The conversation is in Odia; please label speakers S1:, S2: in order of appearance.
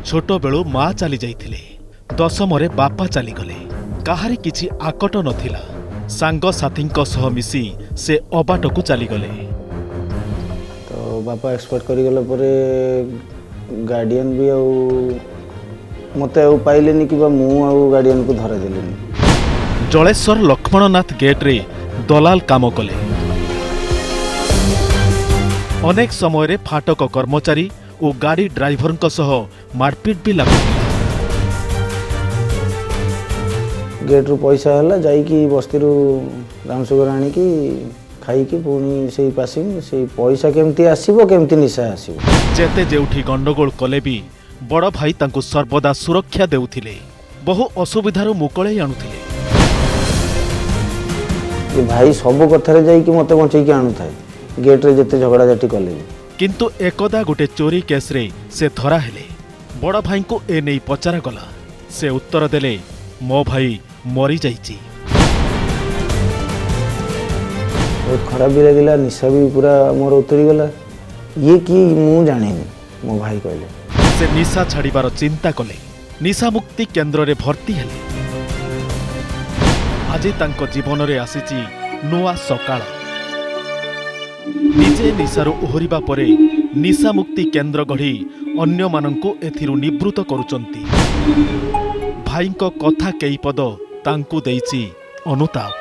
S1: ଛୋଟବେଳୁ ମା ଚାଲି ଯାଇଥିଲେ, ଦଶମରେ ବାପା ଚାଲିଗଲେ। କାହାରି କିଛି ଆକଟ ନଥିଲା। ସାଙ୍ଗସାଥୀଙ୍କ ସହ ମିଶି ସେ ଅବାଟକୁ ଚାଲିଗଲେ।
S2: ତ ବାପା ଏକ୍ସପାୟାର୍ଡ କରିଗଲା ପରେ ଗାର୍ଡ଼ିଆନ୍ ବି ଆଉ ମୋତେ ଆଉ ପାଇଲେନି କିମ୍ବା ମୁଁ ଆଉ ଗାର୍ଡ଼ିଆନ୍କୁ ଧରାଇ ଦେଲିନି।
S1: ଜଳେଶ୍ୱର ଲକ୍ଷ୍ମଣନାଥ ଗେଟ୍ରେ ଦଲାଲ କାମ କଲେ। ଅନେକ ସମୟରେ ଫାଟକ କର୍ମଚାରୀ ଓ ଗାଡ଼ି ଡ୍ରାଇଭରଙ୍କ ସହ ମାରପିଟ୍ ବି ଲାଗୁଥିଲା।
S2: ଗେଟ୍ରୁ ପଇସା ହେଲା, ଯାଇକି ବସ୍ତିରୁ ବ୍ରାଉନ୍ ସୁଗର ଆଣିକି ଖାଇକି ପୁଣି ସେଇ ପାସିଂ, ସେଇ ପଇସା କେମିତି ଆସିବ, କେମିତି ନିଶା ଆସିବ।
S1: ଯେତେ ଯେଉଁଠି ଗଣ୍ଡଗୋଳ କଲେ ବି ବଡ଼ ଭାଇ ତାଙ୍କୁ ସର୍ବଦା ସୁରକ୍ଷା ଦେଉଥିଲେ, ବହୁ ଅସୁବିଧାରୁ ମୁକୁଳେଇ ଆଣୁଥିଲେ।
S2: ଏ ଭାଇ ସବୁ କଥାରେ ଯାଇକି ମୋତେ ବଞ୍ଚେଇକି ଆଣୁଥାଏ, ଗେଟ୍ରେ ଯେତେ ଝଗଡ଼ାଝାଟି କଲେ ବି।
S1: କିନ୍ତୁ ଏକଦା ଗୋଟେ ଚୋରି କେସ୍ରେ ସେ ଧରା ହେଲେ। ବଡ଼ ଭାଇଙ୍କୁ ଏ ନେଇ ପଚରାଗଲା। ସେ ଉତ୍ତର ଦେଲେ, ମୋ ଭାଇ ମରିଯାଇଛି।
S2: ବହୁତ ଖରାପ ବି ଲାଗିଲା, ନିଶା ବି ପୁରା ମୋର ଉତରିଗଲା। ଇଏ କି ମୁଁ ଜାଣିନି, ମୋ ଭାଇ କହିଲେ।
S1: ସେ ନିଶା ଛାଡ଼ିବାର ଚିନ୍ତା କଲେ, ନିଶାମୁକ୍ତି କେନ୍ଦ୍ରରେ ଭର୍ତ୍ତି ହେଲେ। ଆଜି ତାଙ୍କ ଜୀବନରେ ଆସିଛି ନୂଆ ସକାଳ। ନିଜେ ନିଶାରୁ ଓହରିବା ପରେ ନିଶାମୁକ୍ତି କେନ୍ଦ୍ର ଗଢ଼ି ଅନ୍ୟମାନଙ୍କୁ ଏଥିରୁ ନିବୃତ୍ତ କରୁଛନ୍ତି। ଭାଇଙ୍କ କଥା କେଇ ପଦ ତାଙ୍କୁ ଦେଇଛି ଅନୁତାପ।